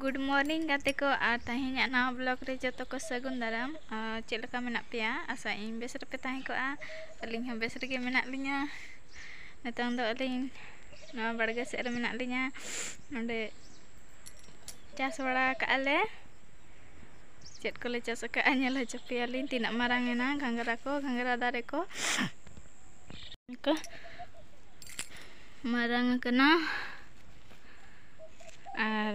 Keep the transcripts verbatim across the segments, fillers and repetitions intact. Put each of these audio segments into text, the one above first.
Good morning ᱜᱟᱛᱮ ᱠᱚ, ᱟᱨ ᱛᱮᱦᱮᱧᱟᱜ ᱱᱟᱣᱟ vlog ᱨᱮ ᱡᱚᱛᱚ ᱠᱚ ᱥᱟᱹᱜᱩᱱ ᱫᱟᱨᱟᱢ᱾ ᱟᱨ ᱪᱮᱫ ᱞᱮᱠᱟ ᱢᱮᱱᱟᱜ ᱯᱮᱭᱟ? ᱟᱥᱟᱭᱟᱹᱧ ᱵᱮᱥ ᱨᱮᱯᱮ ᱛᱟᱦᱮᱸ ᱠᱚᱜᱼᱟ᱾ ᱟᱹᱞᱤᱧ ᱦᱚᱸ ᱵᱮᱥ ᱨᱮᱜᱮ ᱢᱮᱱᱟᱜ ᱞᱤᱧᱟ᱾ ᱱᱤᱛᱚᱝ ᱫᱚ ᱟᱹᱞᱤᱧ ᱱᱚᱣᱟ ᱵᱟᱲᱜᱮ ᱥᱮᱫ ᱨᱮ ᱢᱮᱱᱟᱜ ᱞᱤᱧᱟ᱾ ᱱᱚᱰᱮ ᱪᱟᱥ ᱵᱟᱲᱟ ᱠᱟᱜᱼᱟ ᱞᱮ᱾ ᱪᱮᱫ ᱠᱚᱞᱮ ᱪᱟᱥ ᱟᱠᱟᱫᱼᱟ ᱧᱮᱞ ᱦᱚᱪᱚ ᱯᱮᱭᱟᱞᱤᱧ, ᱛᱤᱱᱟᱹᱜ ᱢᱟᱨᱟᱝ ᱮᱱᱟ ᱜᱷᱟᱸᱜᱽᱨᱟ ᱠᱚ, ᱜᱷᱟᱸᱜᱽᱨᱟ ᱫᱟᱨᱮ ᱠᱚ᱾ ᱠᱚ ᱢᱟᱨᱟᱝ ᱟᱠᱟᱱᱟ᱾ ᱟᱨ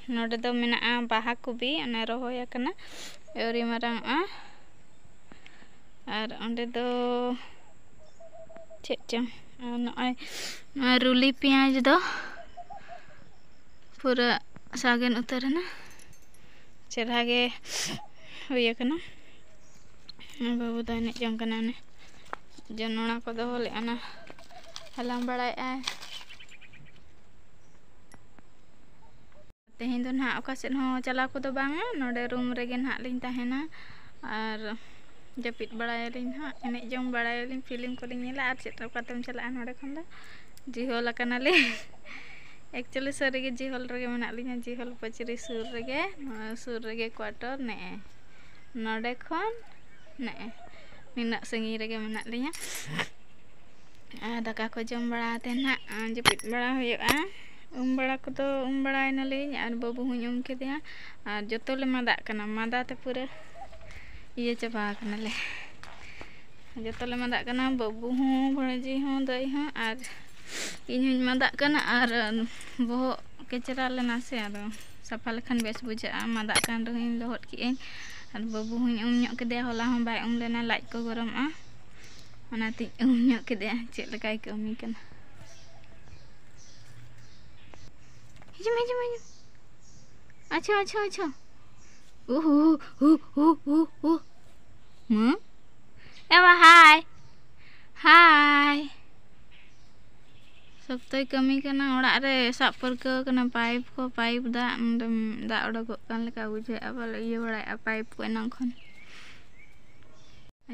ᱱᱚᱰᱮ ᱫᱚ ᱢᱮᱱᱟᱜᱼᱟ ᱵᱟᱦᱟ ᱠᱚᱵᱤ, ᱚᱱᱮ ᱨᱚᱦᱚᱭ ᱟᱠᱟᱱᱟ, ᱟᱹᱣᱨᱤ ᱢᱟᱨᱟᱝᱚᱜᱼᱟ᱾ ᱟᱨ ᱚᱸᱰᱮ ᱫᱚ ᱪᱮᱫ ᱪᱚᱝ, ᱟᱨ ᱱᱚᱜᱼᱚᱭ ᱱᱚᱣᱟ ᱨᱩᱞᱤ ᱯᱮᱸᱭᱟᱡᱽ ᱫᱚ ᱯᱩᱨᱟᱹ ᱥᱟᱜᱮᱱ ᱩᱛᱟᱹᱨ ᱮᱱᱟ, ᱪᱮᱨᱦᱟ ᱜᱮ ᱦᱩᱭ ᱟᱠᱟᱱᱟ᱾ ᱵᱟᱹᱵᱩ ᱫᱚ ᱮᱱᱮᱡ ᱡᱚᱝ ᱠᱟᱱᱟ, ᱚᱱᱮ ᱡᱚᱱᱚᱲᱟ ᱠᱚ ᱫᱚᱦᱚ ᱞᱮᱫᱼᱟ, ᱚᱱᱟ ᱦᱟᱞᱟᱝ ᱵᱟᱲᱟᱭᱮᱫᱼᱟᱭ᱾ ᱛᱮᱦᱮᱧ ᱫᱚ ᱱᱟᱦᱟᱜ ᱚᱠᱟ ᱥᱮᱫ ᱦᱚᱸ ᱪᱟᱞᱟᱣ ᱠᱚᱫᱚ ᱵᱟᱝᱟ, ᱱᱚᱰᱮ ᱨᱩᱢ ᱨᱮᱜᱮ ᱱᱟᱦᱟᱜ ᱞᱤᱧ ᱛᱟᱦᱮᱱᱟ᱾ ᱟᱨ ᱡᱟᱹᱯᱤᱫ ᱵᱟᱲᱟᱭᱟᱞᱤᱧ ᱱᱟᱦᱟᱜ, ᱮᱱᱮᱡ ᱡᱚᱝ ᱵᱟᱲᱟᱭᱟᱞᱤᱧ, ᱯᱷᱤᱞᱢ ᱠᱚᱞᱤᱧ ᱧᱮᱞᱟ, ᱟᱨ ᱪᱮᱫ ᱚᱠᱟᱛᱮᱢ ᱪᱟᱞᱟᱜᱼᱟ ᱱᱚᱰᱮ ᱠᱷᱚᱱ ᱫᱚ᱾ ᱡᱤᱦᱚᱞ ᱟᱠᱟᱱᱟᱞᱤᱧ᱾ Actually ᱥᱟᱹᱨᱤᱜᱮ ᱡᱤᱦᱚᱞ ᱨᱮᱜᱮ ᱢᱮᱱᱟᱜ ᱞᱤᱧᱟ, ᱡᱤᱦᱚᱞ ᱯᱟᱹᱪᱨᱤ ᱥᱩᱨ ᱨᱮᱜᱮ, ᱱᱚᱣᱟ ᱥᱩᱨ ᱨᱮᱜᱮ quarter ᱱᱮᱜᱼᱮ ᱱᱚᱰᱮ ᱠᱷᱚᱱ ᱱᱮᱜᱼᱮ ᱱᱤᱱᱟᱹᱜ ᱥᱟᱺᱜᱤᱧ ᱨᱮᱜᱮ ᱢᱮᱱᱟᱜ ᱞᱤᱧᱟ᱾ ᱟᱨ ᱫᱟᱠᱟ ᱠᱚ ᱡᱚᱢ ᱵᱟᱲᱟ ᱠᱟᱛᱮ ᱱᱟᱦᱟᱜ, ᱟᱸ, ᱡᱟᱹᱯᱤᱫ ᱵᱟᱲᱟ ᱦᱩᱭᱩᱜᱼᱟ᱾ ᱩᱢ ᱵᱟᱲᱟ ᱠᱚᱫᱚ ᱩᱢ ᱵᱟᱲᱟᱭᱮᱱᱟᱞᱤᱧ ᱟᱨ ᱵᱟᱹᱵᱩ ᱦᱚᱸᱧ ᱩᱢ ᱠᱮᱫᱮᱭᱟ᱾ ᱟᱨ ᱡᱚᱛᱚ ᱞᱮ ᱢᱟᱫᱟᱜ ᱠᱟᱱᱟ, ᱢᱟᱫᱟ ᱛᱮ ᱯᱩᱨᱟᱹ ᱤᱭᱟᱹ ᱪᱟᱵᱟ ᱟᱠᱟᱱᱟᱞᱮ᱾ ᱡᱚᱛᱚ ᱞᱮ ᱢᱟᱫᱟᱜ ᱠᱟᱱᱟ, ᱵᱟᱹᱵᱩ ᱦᱚᱸ, ᱵᱷᱟᱹᱬᱡᱤ ᱦᱚᱸ, ᱫᱟᱹᱭ ᱦᱚᱸ, ᱟᱨ ᱤᱧ ᱦᱚᱸᱧ ᱢᱟᱫᱟᱜ ᱠᱟᱱᱟ᱾ ᱟᱨ ᱵᱚᱦᱚᱜ ᱠᱮᱪᱨᱟ ᱞᱮᱱᱟ ᱥᱮ, ᱟᱫᱚ ᱥᱟᱯᱷᱟ ᱞᱮᱠᱷᱟᱱ ᱵᱮᱥ ᱵᱩᱡᱷᱟᱹᱜᱼᱟ᱾ ᱢᱟᱫᱟᱜ ᱠᱟᱱ ᱨᱮᱦᱚᱸᱧ ᱞᱚᱦᱚᱫ ᱠᱮᱜᱼᱟᱹᱧ᱾ ᱟᱨ ᱵᱟᱹᱵᱩ ᱦᱚᱸᱧ ᱩᱢ ᱧᱚᱜ ᱠᱮᱫᱮᱭᱟ, ᱦᱚᱞᱟ ᱦᱚᱸ ᱵᱟᱭ ᱩᱢ ᱞᱮᱱᱟ, ᱞᱟᱡ ᱠᱚ ᱜᱚᱨᱚᱢᱚᱜᱼᱟ, ᱚᱱᱟᱛᱮᱧ ᱩᱢ ᱧᱚᱜ ᱠᱮᱫᱮᱭᱟ᱾ ᱪᱮᱫ ᱞᱮᱠᱟᱭ ᱠᱟᱹᱢᱤ ᱠᱟᱱᱟ᱾ ᱦᱤᱡᱩᱜ ᱢᱮ, ᱦᱤᱡᱩᱜ ᱢᱮ, ᱦᱤᱡᱩᱜ ᱢᱮ᱾ ᱟᱪᱪᱷᱟ, ᱟᱪᱪᱷᱟ, ᱟᱪᱪᱷᱟ᱾ ᱩᱦ, ᱩᱦ, ᱩᱦ, ᱩᱦ, ᱩᱦ, ᱩᱦ᱾ ᱢᱟ? ᱮ ᱵᱟ, hi. Hi. ᱥᱚᱠᱛᱚᱭ ᱠᱟᱹᱢᱤ ᱠᱟᱱᱟ ᱚᱲᱟᱜ ᱨᱮ, ᱥᱟᱵ ᱯᱟᱹᱨᱠᱟᱹᱣ ᱠᱟᱱᱟ᱾ ᱯᱟᱭᱤᱯ ᱠᱚ, ᱯᱟᱭᱤᱯ ᱫᱟᱜ, ᱱᱚᱰᱮ ᱫᱟᱜ ᱚᱰᱚᱠᱚᱜ ᱠᱟᱱ ᱞᱮᱠᱟ ᱵᱩᱡᱷᱟᱹᱜᱼᱟ, ᱵᱚᱞᱮ ᱤᱭᱟᱹ ᱵᱟᱲᱟᱭᱮᱫᱼᱟ ᱯᱟᱭᱤᱯ ᱠᱚ ᱮᱱᱟᱝ ᱠᱷᱚᱱ᱾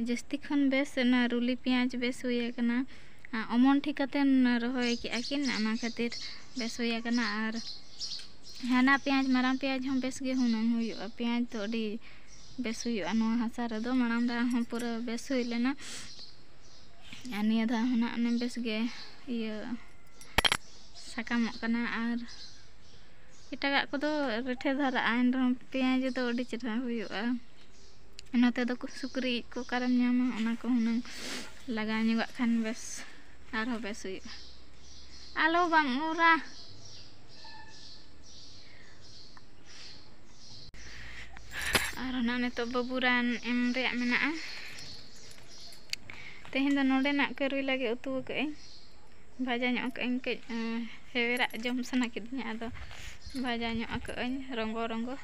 ᱡᱟᱹᱥᱛᱤ ᱠᱷᱚᱱ ᱵᱮᱥ ᱚᱱᱟ ᱨᱩᱞᱤ ᱯᱮᱸᱭᱟᱡᱽ ᱵᱮᱥ ᱦᱩᱭ ᱟᱠᱟᱱᱟ᱾ ᱟ, ᱚᱢᱚᱱ ᱴᱷᱤᱠ ᱠᱟᱛᱮ ᱨᱚᱦᱚᱭ ᱠᱮᱜᱼᱟ ᱠᱤᱱ, ᱚᱱᱟ ᱠᱷᱟᱹᱛᱤᱨ ᱵᱮᱥ ᱦᱩᱭ ᱟᱠᱟᱱᱟ᱾ ᱟᱨ ᱦᱟᱱᱟ ᱯᱮᱸᱭᱟᱡᱽ, ᱢᱟᱨᱟᱝ ᱯᱮᱸᱭᱟᱡᱽ ᱦᱚᱸ ᱵᱮᱥ ᱜᱮ ᱦᱩᱱᱟᱹᱝ ᱦᱩᱭᱩᱜᱼᱟ᱾ ᱯᱮᱸᱭᱟᱡᱽ ᱫᱚ ᱟᱹᱰᱤ ᱵᱮᱥ ᱦᱩᱭᱩᱜᱼᱟ᱾ ᱱᱚᱣᱟ ᱦᱟᱥᱟ ᱨᱮᱫᱚ ᱢᱟᱲᱟᱝ ᱫᱷᱟᱣ ᱦᱚᱸ ᱯᱩᱨᱟᱹ ᱵᱮᱥ ᱦᱩᱭ ᱞᱮᱱᱟ, ᱟᱨ ᱱᱤᱭᱟᱹ ᱫᱷᱟᱣ ᱦᱚᱸ ᱱᱟᱜ ᱚᱱᱮ ᱵᱮᱥ ᱜᱮ ᱤᱭᱟᱹ ᱥᱟᱠᱟᱢᱚᱜ ᱠᱟᱱᱟ᱾ ᱟᱨ ᱮᱴᱟᱜᱟᱜ ᱠᱚᱫᱚ ᱨᱮᱴᱷᱮ ᱫᱷᱟᱨᱟᱜᱼᱟ, ᱮᱱ ᱨᱮᱦᱚᱸ ᱯᱮᱸᱭᱟᱡᱽ ᱫᱚ ᱟᱹᱰᱤ ᱪᱮᱦᱨᱟ ᱦᱩᱭᱩᱜᱼᱟ᱾ ᱱᱚᱛᱮ ᱫᱚ ᱥᱩᱠᱨᱤ ᱤᱡ ᱠᱚ ᱚᱠᱟᱨᱮᱢ ᱧᱟᱢᱟ? ᱚᱱᱟ ᱠᱚ ᱦᱩᱱᱟᱹᱝ ᱞᱟᱜᱟᱣ ᱧᱚᱜᱟᱜ ᱠᱷᱟᱱ ᱵᱮᱥ, ᱟᱨᱦᱚᱸ ᱵᱮᱥ ᱦᱩᱭᱩᱜᱼᱟ᱾ ᱟᱞᱚ ᱵᱟᱢ ᱚᱨᱟ᱾ ᱟᱨ ᱚᱱᱟ ᱱᱤᱛᱚᱜ ᱵᱟᱹᱵᱩ ᱨᱟᱱ ᱮᱢ ᱨᱮᱭᱟᱜ ᱢᱮᱱᱟᱜᱼᱟ᱾ ᱛᱮᱦᱮᱧ ᱫᱚ ᱱᱚᱰᱮᱱᱟᱜ ᱠᱟᱹᱨᱩᱭᱞᱟ ᱜᱮ ᱩᱛᱩ ᱟᱠᱟᱫᱟᱹᱧ᱾ ᱵᱷᱟᱡᱟ ᱧᱚᱜ ᱟᱠᱟᱫᱟᱹᱧ ᱠᱟᱹᱡ, ᱮᱸ, ᱦᱮᱣᱮᱨᱟᱜ ᱡᱚᱢ ᱥᱟᱱᱟ ᱠᱤᱫᱤᱧᱟ, ᱟᱫᱚ ᱵᱷᱟᱡᱟ ᱧᱚᱜ ᱟᱠᱟᱫᱟᱹᱧ ᱨᱚᱸᱜᱚ ᱨᱚᱸᱜᱚ᱾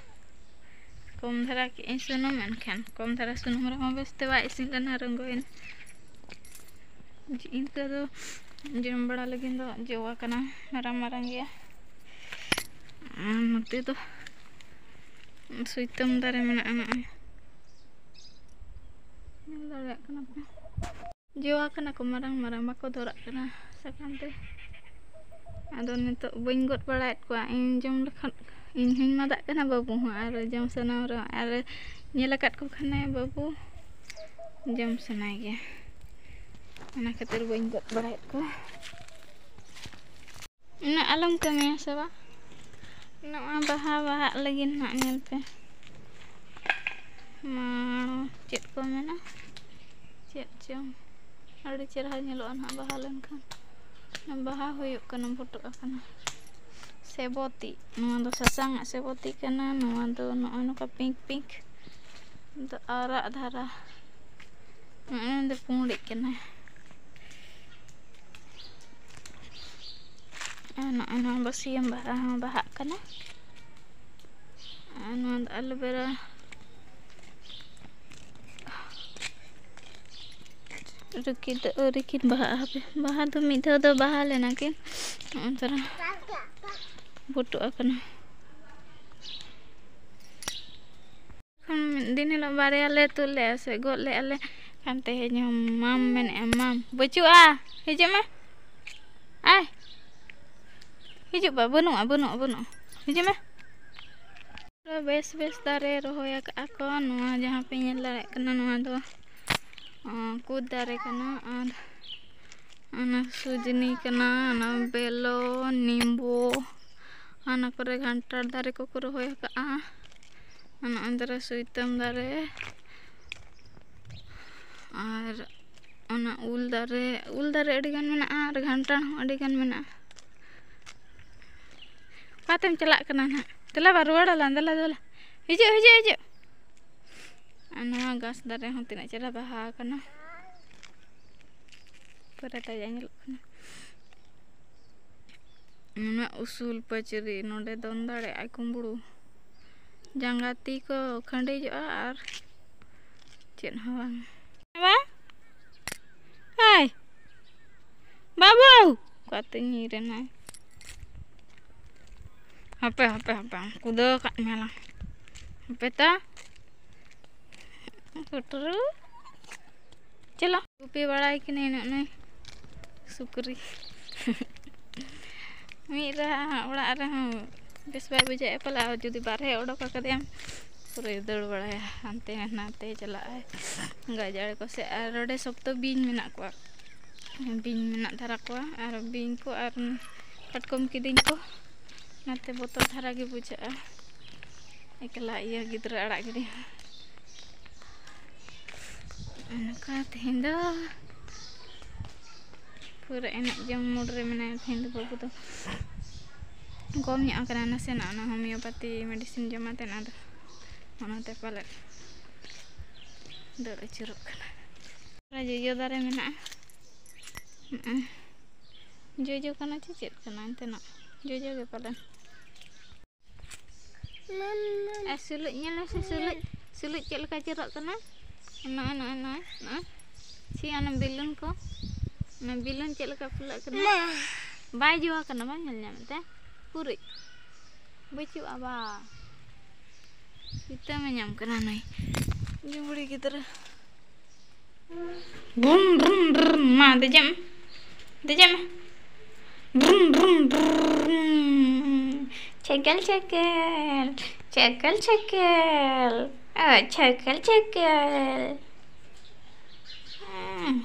ᱠᱚᱢ ᱫᱷᱟᱨᱟ ᱠᱮᱫᱟᱹᱧ ᱥᱩᱱᱩᱢ, ᱮᱱᱠᱷᱟᱱ ᱠᱚᱢ ᱫᱷᱟᱨᱟ ᱥᱩᱱᱩᱢ ᱨᱮᱦᱚᱸ ᱵᱮᱥᱛᱮ ᱵᱟᱭ ᱤᱥᱤᱱ ᱞᱮᱱᱟ, ᱨᱚᱸᱜᱚᱭᱮᱱᱟ᱾ ᱤᱱᱠᱟᱹ ᱫᱚ ᱡᱚᱢ ᱵᱟᱲᱟ ᱞᱟᱹᱜᱤᱫ ᱫᱚ ᱡᱚ ᱟᱠᱟᱱᱟ, ᱢᱟᱨᱟᱝ ᱢᱟᱨᱟᱝ ᱜᱮᱭᱟ᱾ ᱟᱨ ᱱᱚᱛᱮ ᱫᱚ ᱥᱩᱭᱛᱟᱹᱢ ᱫᱟᱨᱮ ᱢᱮᱱᱟᱜᱼᱟ ᱱᱚᱜᱼᱚᱭ᱾ ᱧᱮᱞ ᱫᱟᱲᱮᱭᱟᱜ ᱠᱟᱱᱟ ᱯᱮ? ᱡᱚ ᱟᱠᱟᱱᱟ ᱠᱚ ᱢᱟᱨᱟᱝ ᱢᱟᱨᱟᱝ, ᱵᱟᱠᱚ ᱫᱚᱨᱟᱜ ᱠᱟᱱᱟ ᱥᱟᱠᱟᱢ ᱛᱮ᱾ ᱟᱫᱚ ᱱᱤᱛᱚᱜ ᱵᱟᱹᱧ ᱜᱚᱫ ᱵᱟᱲᱟᱭᱮᱫ ᱠᱚᱣᱟ, ᱤᱧ ᱡᱚᱢ ᱞᱮᱠᱷᱟᱱ ᱤᱧ ᱦᱚᱸᱧ ᱢᱟᱫᱟᱜ ᱠᱟᱱᱟ, ᱵᱟᱹᱵᱩ ᱦᱚᱸ, ᱟᱨ ᱡᱚᱢ ᱥᱟᱱᱟᱢ ᱨᱮᱦᱚᱸ, ᱟᱨ ᱧᱮᱞ ᱟᱠᱟᱫ ᱠᱚ ᱠᱷᱟᱱᱮ ᱵᱟᱹᱵᱩ ᱡᱚᱢ ᱥᱟᱱᱟᱭ ᱜᱮᱭᱟ, ᱚᱱᱟ ᱠᱷᱟᱹᱛᱤᱨ ᱵᱟᱹᱧ ᱜᱚᱫ ᱵᱟᱲᱟᱭᱮᱫ ᱠᱚᱣᱟ᱾ ᱩᱱᱟᱹᱜ ᱟᱞᱚᱢ ᱠᱟᱹᱢᱤᱭᱟ ᱥᱮ ᱵᱟ? ᱱᱚᱣᱟ ᱵᱟᱦᱟ ᱵᱟᱦᱟᱜ ᱞᱟᱹᱜᱤᱫ ᱱᱟᱦᱟᱜ, ᱧᱮᱞ ᱯᱮ᱾ ᱢᱟ, ᱪᱮᱫ ᱠᱚ ᱢᱮᱱᱟ, ᱪᱮᱫ ᱪᱚᱝ, ᱟᱹᱰᱤ ᱪᱮᱨᱦᱟ ᱧᱮᱞᱚᱜᱼᱟ ᱱᱟᱦᱟᱜ ᱵᱟᱦᱟ ᱞᱮᱱᱠᱷᱟᱱ᱾ ᱵᱟᱦᱟ ᱦᱩᱭᱩᱜ ᱠᱟᱱᱟ, ᱯᱷᱩᱴᱟᱹᱜ ᱟᱠᱟᱱᱟ᱾ ᱥᱮᱵᱚᱛᱤ, ᱱᱚᱣᱟ ᱫᱚ ᱥᱟᱥᱟᱝ ᱟᱜ ᱥᱮᱵᱚᱛᱤ ᱠᱟᱱᱟ, ᱱᱚᱣᱟ ᱫᱚ ᱱᱚᱜᱼᱚᱭ ᱱᱚᱝᱠᱟ pink pink, ᱫᱚ ᱟᱨᱟᱜ ᱫᱷᱟᱨᱟ᱾ ᱱᱚᱜᱼᱚᱭ ᱱᱚᱰᱮ ᱯᱩᱸᱰᱤᱡ ᱠᱟᱱᱟ᱾ ᱟᱨ ᱱᱚᱜᱼᱚᱭ ᱱᱚᱣᱟ ᱵᱟᱹᱥᱭᱟᱹᱢ ᱵᱟᱦᱟ ᱦᱚᱸ ᱵᱟᱦᱟᱜ ᱠᱟᱱᱟ᱾ ᱟᱨ ᱱᱚᱣᱟ ᱫᱚ aloe vera᱾ ᱨᱤᱠᱤ ᱫᱚ ᱟᱹᱣᱨᱤ ᱠᱤᱱ ᱵᱟᱦᱟᱜᱼᱟ ᱦᱟᱯᱮ᱾ ᱵᱟᱦᱟ ᱫᱚ ᱢᱤᱫ ᱫᱷᱟᱣ ᱫᱚ ᱵᱟᱦᱟ ᱞᱮᱱᱟ ᱠᱤᱱ, ᱱᱚᱜᱼᱚᱭ ᱛᱚᱨᱟ ᱵᱷᱩᱴᱩᱜ ᱟᱠᱟᱱᱟ᱾ ᱠᱷᱚᱱ ᱢᱤᱫ ᱫᱤᱱ ᱦᱤᱞᱳᱜ ᱵᱟᱨᱭᱟ ᱞᱮ ᱛᱩᱫ ᱞᱮᱜᱼᱟ ᱥᱮ ᱜᱚᱫ ᱞᱮᱜᱼᱟ ᱞᱮ, ᱠᱷᱟᱱ ᱛᱮᱦᱮᱧ ᱦᱚᱸ ᱢᱟᱢ ᱢᱮᱱᱮᱜᱼᱟ, ᱢᱟᱢ, ᱵᱟᱹᱪᱩᱜᱼᱟ, ᱦᱤᱡᱩᱜ ᱢᱮ, ᱟᱭ, ᱦᱤᱡᱩᱜ ᱵᱟ, ᱵᱟᱹᱱᱩᱜᱼᱟ, ᱵᱟᱹᱱᱩᱜᱼᱟ, ᱵᱟᱹᱱᱩᱜᱼᱟ᱾ ᱦᱤᱡᱩᱜ ᱢᱮ᱾ ᱯᱩᱨᱟᱹ ᱵᱮᱥ ᱵᱮᱥ ᱫᱟᱨᱮ ᱨᱚᱦᱚᱭ ᱟᱠᱟᱫᱼᱟ ᱠᱚ᱾ ᱱᱚᱣᱟ ᱡᱟᱦᱟᱸ ᱯᱮ ᱧᱮᱞ ᱫᱟᱲᱮᱭᱟᱜ ᱠᱟᱱᱟ, ᱱᱚᱣᱟ ᱫᱚ, ᱚ, ᱠᱩᱫ ᱫᱟᱨᱮ ᱠᱟᱱᱟ᱾ ᱟᱨ ᱚᱱᱟ ᱥᱩᱡᱽᱱᱤ ᱠᱟᱱᱟ, ᱚᱱᱟ ᱵᱮᱞᱚ, ᱱᱤᱢᱵᱩ, ᱚᱱᱟ ᱠᱚᱨᱮ ᱜᱷᱟᱱᱴᱟᱲ ᱫᱟᱨᱮ ᱠᱚᱠᱚ ᱨᱚᱦᱚᱭ ᱟᱠᱟᱫᱼᱟ᱾ ᱚᱱᱟ ᱚᱱᱛᱮ ᱨᱮ ᱥᱩᱭᱛᱟᱹᱢ ᱫᱟᱨᱮ, ᱟᱨ ᱚᱱᱟ ᱩᱞ ᱫᱟᱨᱮ, ᱩᱞ ᱫᱟᱨᱮ ᱟᱹᱰᱤᱜᱟᱱ ᱢᱮᱱᱟᱜᱼᱟ, ᱟᱨ ᱜᱷᱟᱱᱴᱟᱲ ᱦᱚᱸ ᱟᱹᱰᱤᱜᱟᱱ ᱢᱮᱱᱟᱜᱼᱟ᱾ ᱚᱠᱟᱛᱮᱢ ᱪᱟᱞᱟᱜ ᱠᱟᱱᱟ ᱱᱟᱦᱟᱜ? ᱫᱮᱞᱟ ᱵᱟ, ᱨᱩᱣᱟᱹᱲ ᱟᱞᱟᱝ, ᱫᱮᱞᱟ, ᱫᱮᱞᱟ᱾ ᱦᱤᱡᱩᱜ, ᱦᱤᱡᱩᱜ, ᱦᱤᱡᱩᱜ᱾ ᱟᱨ ᱱᱚᱣᱟ ᱜᱷᱟᱥ ᱫᱟᱨᱮ ᱦᱚᱸ ᱛᱤᱱᱟᱹᱜ ᱪᱮᱦᱨᱟ ᱵᱟᱦᱟ ᱟᱠᱟᱱᱟ᱾ ᱯᱩᱨᱟᱹ ᱛᱟᱡᱟ ᱧᱮᱞᱚᱜ ᱠᱟᱱᱟ᱾ ᱱᱩᱱᱟᱹᱜ ᱩᱥᱩᱞ ᱯᱟᱹᱪᱨᱤ, ᱱᱚᱰᱮ ᱫᱚᱱ ᱫᱟᱲᱮᱭᱟᱜᱼᱟᱭ ᱠᱩᱢᱵᱽᱲᱩ᱾ ᱡᱟᱸᱜᱟ ᱛᱤ ᱠᱚ ᱠᱷᱟᱹᱱᱰᱤᱡᱚᱜᱼᱟ ᱟᱨ ᱪᱮᱫ ᱦᱚᱸ ᱵᱟᱝ᱾ ᱵᱟᱝ? ᱦᱟᱭ! ᱵᱟᱹᱵᱩ! ᱚᱠᱟᱛᱮ ᱧᱤᱨ ᱮᱱᱟᱭ? ᱦᱟᱯᱮ, ᱦᱟᱯᱮ, ᱦᱟᱯᱮ, ᱠᱩᱫᱟᱹᱣ ᱟᱠᱟᱫ ᱢᱮᱭᱟᱞᱟᱝ᱾ ᱦᱟᱯᱮ ᱛᱟ᱾ ᱠᱩᱴᱨᱩ᱾ ᱪᱚᱞᱚ᱾ ᱜᱩᱯᱤ ᱵᱟᱲᱟᱭ ᱠᱟᱹᱱᱟᱹᱧ ᱱᱚᱜᱼᱚᱭ ᱥᱩᱠᱨᱤ᱾ ᱢᱤᱫ ᱨᱟᱦᱟ ᱚᱲᱟᱜ ᱨᱮᱦᱚᱸ ᱵᱮᱥ ᱵᱟᱭ ᱵᱩᱡᱷᱟᱹᱜᱼᱟ ᱯᱟᱞᱮ, ᱟᱨ ᱡᱩᱫᱤ ᱵᱟᱨᱦᱮ ᱚᱰᱚᱠ ᱟᱠᱟᱫᱮᱭᱟᱢ, ᱯᱩᱨᱟᱹᱭ ᱫᱟᱹᱲ ᱵᱟᱲᱟᱭᱟ, ᱦᱟᱱᱛᱮ ᱱᱟᱛᱮ ᱪᱟᱞᱟᱜᱼᱟᱭ ᱜᱟᱡᱟᱲ ᱠᱚᱥᱮᱫ᱾ ᱟᱨ ᱱᱚᱰᱮ ᱥᱚᱠᱛᱚ ᱵᱤᱧ ᱢᱮᱱᱟᱜ ᱠᱚᱣᱟ, ᱵᱤᱧ ᱢᱮᱱᱟᱜ ᱫᱷᱟᱨᱟ ᱠᱚᱣᱟ, ᱟᱨ ᱵᱤᱧ ᱠᱚ ᱟᱨ ᱠᱟᱴᱠᱚᱢ ᱠᱤᱫᱤᱧ ᱠᱚ, ᱚᱱᱟᱛᱮ ᱵᱚᱛᱚᱨ ᱫᱷᱟᱨᱟ ᱜᱮ ᱵᱩᱡᱷᱟᱹᱜᱼᱟ ᱮᱠᱞᱟ ᱤᱭᱟᱹ ᱜᱤᱫᱽᱨᱟᱹ ᱟᱲᱟᱜ ᱜᱤᱰᱤ ᱦᱚᱸ᱾ ᱚᱱᱠᱟ ᱛᱮᱦᱮᱧ ᱫᱚ ᱯᱩᱨᱟᱹ ᱮᱱᱮᱡ ᱡᱚᱝ mood ᱨᱮ ᱢᱮᱱᱟᱭᱟ ᱛᱮᱦᱮᱧ ᱫᱚ ᱵᱟᱹᱵᱩ ᱫᱚ᱾ ᱠᱚᱢ ᱧᱚᱜ ᱟᱠᱟᱱᱟ ᱱᱟᱥᱮᱱᱟᱜ ᱚᱱᱟ homeopathy medicine ᱡᱚᱢ ᱟᱛᱮᱫ, ᱟᱫᱚ ᱚᱱᱟᱛᱮ ᱯᱟᱞᱮᱫ ᱫᱟᱹᱲ ᱟᱹᱪᱩᱨᱚᱜ ᱠᱟᱱᱟ᱾ ᱚᱱᱟ ᱡᱚᱡᱚ ᱫᱟᱨᱮ ᱢᱮᱱᱟᱜᱼᱟ᱾ ᱦᱚᱸᱜᱼᱚᱭ᱾ ᱡᱚᱡᱚ ᱠᱟᱱᱟ ᱪᱮ ᱪᱮᱫ ᱠᱟᱱᱟ ᱮᱱᱛᱮᱱᱟᱜ? ᱡᱚᱡᱚ ᱜᱮ ᱯᱟᱞᱮᱱ᱾ ᱟᱨ ᱥᱩᱞᱩᱡ ᱧᱮᱞ ᱢᱮᱥᱮ, ᱥᱩᱞᱩᱡ, ᱥᱩᱞᱩᱡ ᱪᱮᱫ ᱞᱮᱠᱟ ᱪᱮᱨᱚᱜ ᱠᱟᱱᱟ᱾ ᱱᱚᱜᱼᱚᱭ, ᱱᱚᱜᱼᱚᱭ, ᱱᱚᱜᱼᱚᱭ, ᱱᱚᱜᱼᱚᱭ᱾ ᱪᱷᱤ, ᱚᱱᱟ ᱵᱮᱞᱩᱱ ᱠᱚ, ᱚᱱᱟ ᱵᱮᱞᱩᱱ ᱪᱮᱫ ᱞᱮᱠᱟ ᱯᱷᱩᱞᱟᱹᱜ ᱠᱟᱱᱟ? ᱵᱟᱭ ᱡᱚ ᱟᱠᱟᱱᱟ, ᱵᱟᱢ ᱧᱮᱞ ᱧᱟᱢᱮᱫ ᱛᱮ? ᱯᱩᱨᱩᱡ᱾ ᱵᱟᱹᱪᱩᱜᱼᱟ ᱵᱟ᱾ ᱥᱩᱭᱛᱟᱹᱢᱮ ᱧᱟᱢ ᱠᱟᱱᱟ ᱱᱩᱭ ᱡᱩᱢᱲᱤ ᱜᱤᱫᱽᱨᱟᱹ᱾ ᱵᱷᱩᱢ, ᱵᱷᱩᱢ, ᱵᱷᱩᱢ, ᱢᱟ ᱫᱮᱡᱚᱜ ᱢᱮ, ᱫᱮᱡᱚᱜ ᱢᱮ᱾ ᱵᱷᱩᱢ, ᱵᱷᱩᱢ, ᱵᱷᱩᱢ᱾ ᱪᱟᱹᱠᱟᱹᱞ ᱪᱟᱹᱠᱟᱹᱞ, ᱪᱟᱹᱠᱟᱹᱞ ᱪᱟᱹᱠᱟᱹᱞ, ᱚ, ᱪᱟᱹᱠᱟᱹᱞ ᱪᱟᱹᱠᱟᱹᱞ᱾ ᱦᱮᱸ᱾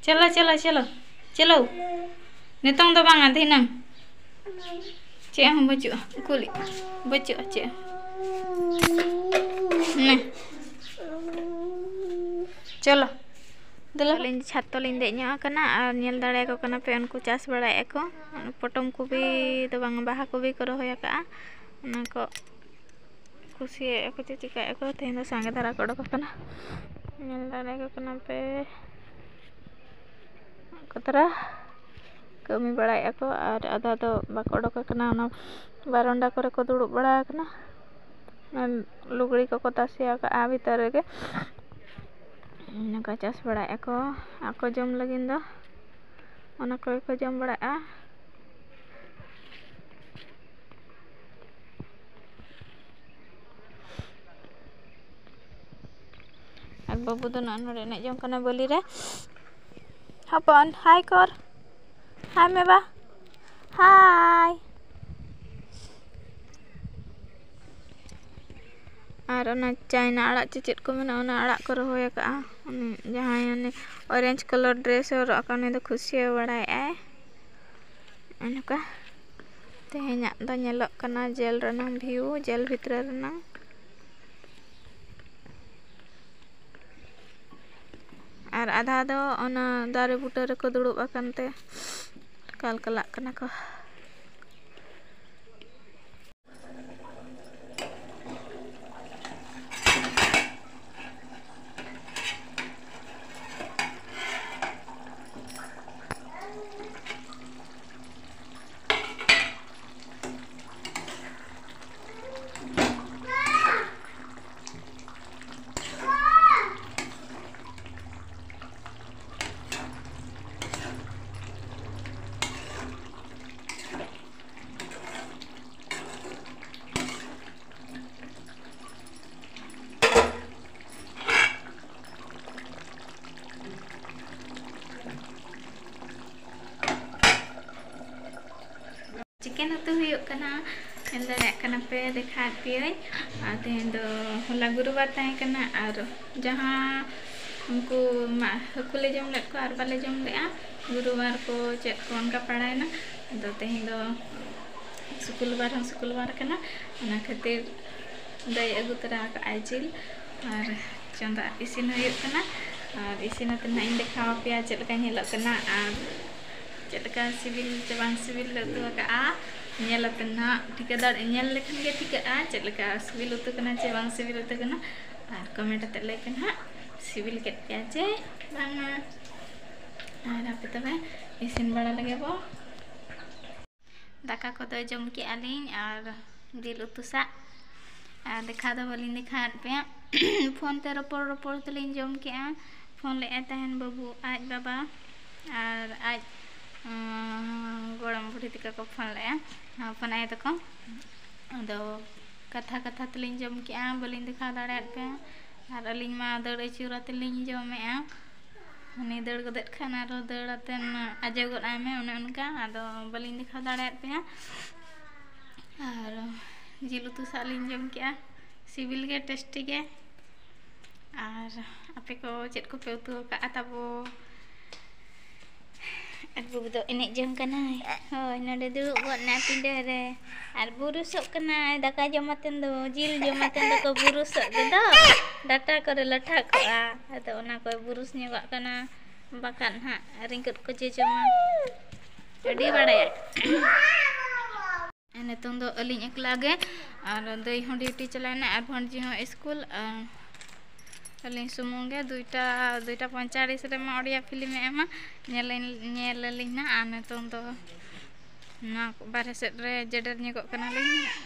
ᱪᱚᱞᱚ, ᱪᱚᱞᱚ, ᱪᱚᱞᱚ, ᱪᱚᱞᱚ᱾ ᱱᱤᱛᱚᱝ ᱫᱚ ᱵᱟᱝᱟ, ᱫᱷᱤᱱᱟᱹᱝ᱾ ᱪᱮᱫ ᱦᱚᱸ ᱵᱟᱹᱪᱩᱜᱼᱟ, ᱩᱠᱩᱞᱤᱡ᱾ ᱵᱟᱹᱪᱩᱜᱼᱟ ᱪᱮᱫ ᱦᱚᱸ᱾ ᱱᱮ᱾ ᱪᱚᱞᱚ᱾ ᱫᱮᱞᱟ᱾ ᱟᱹᱞᱤᱧ ᱪᱷᱟᱛ ᱛᱚᱞᱤᱧ ᱫᱮᱡ ᱧᱚᱜ ᱟᱠᱟᱱᱟ ᱟᱨ ᱧᱮᱞ ᱫᱟᱲᱮᱭᱟᱠᱚ ᱠᱟᱱᱟ ᱯᱮ, ᱩᱱᱠᱩ ᱪᱟᱥ ᱵᱟᱲᱟᱭᱮᱫᱼᱟ ᱠᱚ᱾ ᱯᱚᱴᱚᱢ ᱠᱚᱵᱤ ᱫᱚ ᱵᱟᱝ, ᱵᱟᱦᱟ ᱠᱚᱵᱤ ᱠᱚ ᱨᱚᱦᱚᱭ ᱟᱠᱟᱫᱼᱟ᱾ ᱚᱱᱟ ᱠᱚ ᱠᱩᱥᱤᱭᱟᱜᱼᱟ ᱠᱚ ᱪᱮ ᱪᱤᱠᱟᱹᱭᱮᱫᱼᱟ ᱠᱚ᱾ ᱛᱮᱦᱮᱧ ᱫᱚ ᱥᱟᱸᱜᱮ ᱫᱷᱟᱨᱟ ᱠᱚ ᱚᱰᱚᱠ ᱟᱠᱟᱱᱟ᱾ ᱧᱮᱞ ᱫᱟᱲᱮᱭᱟᱠᱚ ᱠᱟᱱᱟ ᱯᱮ᱾ ᱠᱚ ᱛᱟᱨᱟ ᱠᱟᱹᱢᱤ ᱵᱟᱲᱟᱭᱮᱫᱼᱟ ᱠᱚ ᱟᱨ ᱟᱫᱷᱟ ᱫᱚ ᱵᱟᱠᱚ ᱚᱰᱚᱠ ᱟᱠᱟᱱᱟ, ᱚᱱᱟ ᱵᱟᱨᱚᱱᱰᱟ ᱠᱚᱨᱮ ᱠᱚ ᱫᱩᱲᱩᱵ ᱵᱟᱲᱟ ᱟᱠᱟᱱᱟ᱾ ᱚᱱᱟ ᱞᱩᱜᱽᱲᱤ ᱠᱚᱠᱚ ᱛᱟᱥᱮ ᱟᱠᱟᱫᱼᱟ ᱵᱷᱤᱛᱟᱹᱨ ᱨᱮᱜᱮ᱾ ᱱᱚᱝᱠᱟ ᱪᱟᱥ ᱵᱟᱲᱟᱭᱮᱫᱼᱟ ᱠᱚ ᱟᱠᱚ ᱡᱚᱢ ᱞᱟᱹᱜᱤᱫ ᱫᱚ, ᱚᱱᱟ ᱠᱚᱜᱮ ᱠᱚ ᱡᱚᱢ ᱵᱟᱲᱟᱭᱮᱫᱼᱟ᱾ ᱟᱨ ᱵᱟᱹᱵᱩ ᱫᱚ ᱱᱚᱜᱼᱚᱭ ᱱᱚᱰᱮ ᱮᱱᱮᱡ ᱡᱚᱝ ᱠᱟᱱᱟ ᱵᱟᱹᱞᱤ ᱨᱮ᱾ ᱦᱚᱯᱚᱱ, ᱦᱟᱭ ᱠᱚᱨ᱾ ᱦᱟᱭ ᱢᱮ ᱵᱟ᱾ ᱦᱟᱭ᱾ ᱟᱨ ᱚᱱᱟ ᱪᱟᱭᱱᱟ ᱟᱲᱟᱜ ᱪᱮ ᱪᱮᱫ ᱠᱚ ᱢᱮᱱᱟ, ᱚᱱᱟ ᱟᱲᱟᱜ ᱠᱚ ᱨᱚᱦᱚᱭ ᱟᱠᱟᱫᱼᱟ᱾ ᱩᱱᱤ ᱡᱟᱦᱟᱸᱭ ᱚᱱᱮ orange colour dress ᱦᱚᱨᱚᱜ ᱟᱠᱟᱫ, ᱩᱱᱤ ᱫᱚ ᱠᱷᱩᱥᱤ ᱵᱟᱲᱟᱭᱮᱫᱼᱟᱭ᱾ ᱚᱱᱠᱟ ᱛᱮᱦᱮᱧᱟᱜ ᱫᱚ ᱧᱮᱞᱚᱜ ᱠᱟᱱᱟ ᱡᱮᱞ ᱨᱮᱱᱟᱝ view, ᱡᱮᱞ ᱵᱷᱤᱛᱨᱤ ᱨᱮᱱᱟᱝ᱾ ᱟᱨ ᱟᱫᱷᱟ ᱫᱚ ᱚᱱᱟ ᱫᱟᱨᱮ ᱵᱩᱴᱟᱹ ᱨᱮᱠᱚ ᱫᱩᱲᱩᱵ ᱟᱠᱟᱱ ᱛᱮ ᱠᱟᱞᱠᱟᱞᱟᱜ ᱠᱟᱱᱟ ᱠᱚ᱾ ᱠᱟᱱᱟ, ᱧᱮᱞ ᱫᱟᱲᱮᱭᱟᱜ ᱠᱟᱱᱟ ᱯᱮ, ᱫᱮᱠᱷᱟᱣᱟᱫ ᱯᱮᱭᱟᱹᱧ᱾ ᱟᱨ ᱛᱮᱦᱮᱧ ᱫᱚ, ᱦᱚᱞᱟ ᱜᱩᱨᱩᱵᱟᱨ ᱛᱟᱦᱮᱸ ᱠᱟᱱᱟ, ᱟᱨ ᱡᱟᱦᱟᱸ ᱩᱱᱠᱩ ᱢᱟ ᱦᱟᱹᱠᱩ ᱞᱮ ᱡᱚᱢ ᱞᱮᱫ ᱠᱚᱣᱟ ᱟᱨ ᱵᱟᱞᱮ ᱡᱚᱢ ᱞᱮᱫᱼᱟ, ᱜᱩᱨᱩᱵᱟᱨ ᱠᱚ ᱪᱮᱫ ᱠᱚ ᱚᱱᱠᱟ ᱯᱟᱲᱟᱣᱮᱱᱟ᱾ ᱟᱫᱚ ᱛᱮᱦᱮᱧ ᱫᱚ ᱥᱩᱠᱩᱞᱵᱟᱨ ᱦᱚᱸ ᱥᱩᱠᱩᱞᱵᱟᱨ ᱠᱟᱱᱟ, ᱚᱱᱟ ᱠᱷᱟᱹᱛᱤᱨ ᱫᱟᱹᱭ ᱟᱹᱜᱩ ᱛᱚᱨᱟ ᱟᱠᱟᱫᱼᱟᱭ ᱡᱤᱞ, ᱟᱨ ᱪᱚᱸᱫᱟ ᱤᱥᱤᱱ ᱦᱩᱭᱩᱜ ᱠᱟᱱᱟ᱾ ᱟᱨ ᱤᱥᱤᱱ ᱟᱛᱮ ᱱᱟᱦᱟᱜ ᱤᱧ ᱫᱮᱠᱷᱟᱣ ᱟᱯᱮᱭᱟ ᱪᱮᱫ ᱞᱮᱠᱟ ᱧᱮᱞᱚᱜ ᱠᱟᱱᱟ ᱟᱨ ᱪᱮᱫ ᱞᱮᱠᱟ ᱥᱤᱵᱤᱞ ᱪᱮ ᱵᱟᱝ ᱥᱤᱵᱤᱞ ᱞᱮ ᱩᱛᱩ ᱟᱠᱟᱫᱼᱟ᱾ ᱧᱮᱞ ᱟᱛᱮ ᱱᱟᱦᱟᱜ ᱴᱷᱤᱠᱟᱹ ᱫᱟᱲᱮ, ᱧᱮᱞ ᱞᱮᱠᱷᱟᱱ ᱜᱮ ᱴᱷᱤᱠᱟᱹᱜᱼᱟ ᱪᱮᱫ ᱞᱮᱠᱟ ᱥᱤᱵᱤᱞ ᱩᱛᱩ ᱠᱟᱱᱟ ᱪᱮ ᱵᱟᱝ ᱥᱤᱵᱤᱞ ᱩᱛᱩ ᱠᱟᱱᱟ᱾ ᱟᱨ comment ᱟᱛᱮ ᱞᱟᱹᱭ ᱯᱮ ᱱᱟᱦᱟᱜ ᱥᱤᱵᱤᱞ ᱠᱮᱫ ᱯᱮᱭᱟ ᱪᱮ ᱵᱟᱝᱟ᱾ ᱟᱨ ᱦᱟᱯᱮ ᱛᱚᱵᱮ ᱤᱥᱤᱱ ᱵᱟᱲᱟ ᱞᱮᱜᱮ ᱵᱚ᱾ ᱫᱟᱠᱟ ᱠᱚᱫᱚ ᱡᱚᱢ ᱠᱮᱜᱼᱟ ᱞᱤᱧ ᱟᱨ ᱡᱤᱞ ᱩᱛᱩ ᱥᱟᱜ᱾ ᱟᱨ ᱫᱮᱠᱷᱟᱣ ᱫᱚ ᱵᱟᱹᱞᱤᱧ ᱫᱮᱠᱷᱟᱣᱟᱫ ᱯᱮᱭᱟ᱾ ᱯᱷᱳᱱ ᱛᱮ ᱨᱚᱯᱚᱲ ᱨᱚᱯᱚᱲ ᱛᱮᱞᱤᱧ ᱡᱚᱢ ᱠᱮᱜᱼᱟ᱾ ᱯᱷᱳᱱ ᱞᱮᱜᱼᱟᱭ ᱛᱟᱦᱮᱱ ᱵᱟᱹᱵᱩ ᱟᱡ ᱵᱟᱵᱟ ᱟᱨ ᱟᱡ, ᱩᱸ, ᱜᱚᱲᱚᱢ ᱵᱩᱰᱷᱤ ᱛᱟᱠᱚ ᱠᱚ ᱯᱷᱳᱱ ᱞᱮᱜᱼᱟ, ᱦᱚᱯᱚᱱ ᱟᱭᱳ ᱛᱟᱠᱚ᱾ ᱟᱫᱚ ᱠᱟᱛᱷᱟ ᱠᱟᱛᱷᱟ ᱛᱮᱞᱤᱧ ᱡᱚᱢ ᱠᱮᱜᱼᱟ, ᱵᱟᱹᱞᱤᱧ ᱫᱮᱠᱷᱟᱣ ᱫᱟᱲᱮᱭᱟᱫ ᱯᱮᱭᱟ᱾ ᱟᱨ ᱟᱹᱞᱤᱧ ᱢᱟ ᱫᱟᱹᱲ ᱟᱹᱪᱩᱨ ᱟᱛᱮ ᱞᱤᱧ ᱡᱚᱢᱮᱜᱼᱟ᱾ ᱩᱱᱤ ᱫᱟᱹᱲ ᱜᱚᱫᱮᱫ ᱠᱷᱟᱱ ᱟᱨᱚ ᱫᱟᱹᱲ ᱟᱛᱮᱱ ᱟᱡᱚ ᱜᱚᱫ ᱟᱭ ᱢᱮ, ᱚᱱᱮ ᱚᱱᱠᱟ᱾ ᱟᱫᱚ ᱵᱟᱹᱞᱤᱧ ᱫᱮᱠᱷᱟᱣ ᱫᱟᱲᱮᱭᱟᱫ ᱯᱮᱭᱟ᱾ ᱟᱨ ᱡᱤᱞ ᱩᱛᱩ ᱥᱟᱜ ᱞᱤᱧ ᱡᱚᱢ ᱠᱮᱜᱼᱟ, ᱥᱤᱵᱤᱞ ᱜᱮ, tasty ᱜᱮ᱾ ᱟᱨ ᱟᱯᱮ ᱠᱚ ᱪᱮᱫ ᱠᱚᱯᱮ ᱩᱛᱩ ᱟᱠᱟᱫᱼᱟ ᱛᱟᱵᱚ? ᱟᱨ ᱵᱟᱹᱵᱩ ᱫᱚ ᱮᱱᱮᱡ ᱡᱚᱝ ᱠᱟᱱᱟᱭ᱾ ᱦᱳᱭ, ᱱᱚᱰᱮ ᱫᱩᱲᱩᱵ ᱜᱚᱫ ᱱᱟᱭ ᱯᱤᱸᱰᱟᱹ ᱨᱮ᱾ ᱟᱨ ᱵᱩᱨᱩᱥᱚᱜ ᱠᱟᱱᱟᱭ, ᱫᱟᱠᱟ ᱡᱚᱢ ᱟᱛᱮᱱ ᱫᱚ, ᱡᱤᱞ ᱡᱚᱢ ᱟᱛᱮᱱ ᱫᱚᱠᱚ ᱵᱩᱨᱩᱥᱚᱜ ᱜᱮᱫᱚ᱾ ᱰᱟᱴᱟ ᱠᱚᱨᱮ ᱞᱟᱴᱷᱟ ᱠᱚᱜᱼᱟ᱾ ᱟᱫᱚ ᱚᱱᱟ ᱠᱚᱭ ᱵᱩᱨᱩᱥ ᱧᱚᱜᱚᱜ ᱠᱟᱱᱟ᱾ ᱵᱟᱠᱷᱟᱱ ᱦᱟᱸᱜ ᱨᱮᱸᱜᱮᱡ ᱠᱚ ᱡᱚᱡᱚᱢᱟ᱾ ᱟᱹᱰᱤ ᱵᱟᱲᱟᱭᱟ᱾ ᱟᱨ ᱱᱤᱛᱚᱝ ᱫᱚ ᱟᱹᱞᱤᱧ ᱮᱠᱞᱟ ᱜᱮ, ᱟᱨ ᱫᱟᱹᱭ ᱦᱚᱸ duty ᱪᱟᱞᱟᱣᱮᱱᱟ, ᱟᱨ ᱵᱷᱚᱱᱡᱤ ᱦᱚᱸ ᱤᱥᱠᱩᱞ᱾ ᱟᱨ ᱟᱹᱞᱤᱧ ᱥᱩᱢᱩᱝ ᱜᱮ᱾ ᱫᱩᱭᱴᱟ, ᱫᱩᱭᱴᱟ ᱯᱚᱸᱭᱛᱟᱞᱤᱥ ᱨᱮᱢᱟ ᱳᱰᱤᱭᱟ film ᱮ ᱮᱢᱟ, ᱧᱮᱞ, ᱧᱮᱞ ᱟᱹᱞᱤᱧ ᱱᱟᱜ᱾ ᱟᱨ ᱱᱤᱛᱚᱝ ᱫᱚ ᱱᱚᱣᱟ ᱵᱟᱨᱦᱮ ᱥᱮᱫ ᱨᱮ ᱡᱮᱰᱮᱨ ᱧᱚᱜᱚᱜ ᱠᱟᱱᱟᱞᱤᱧ,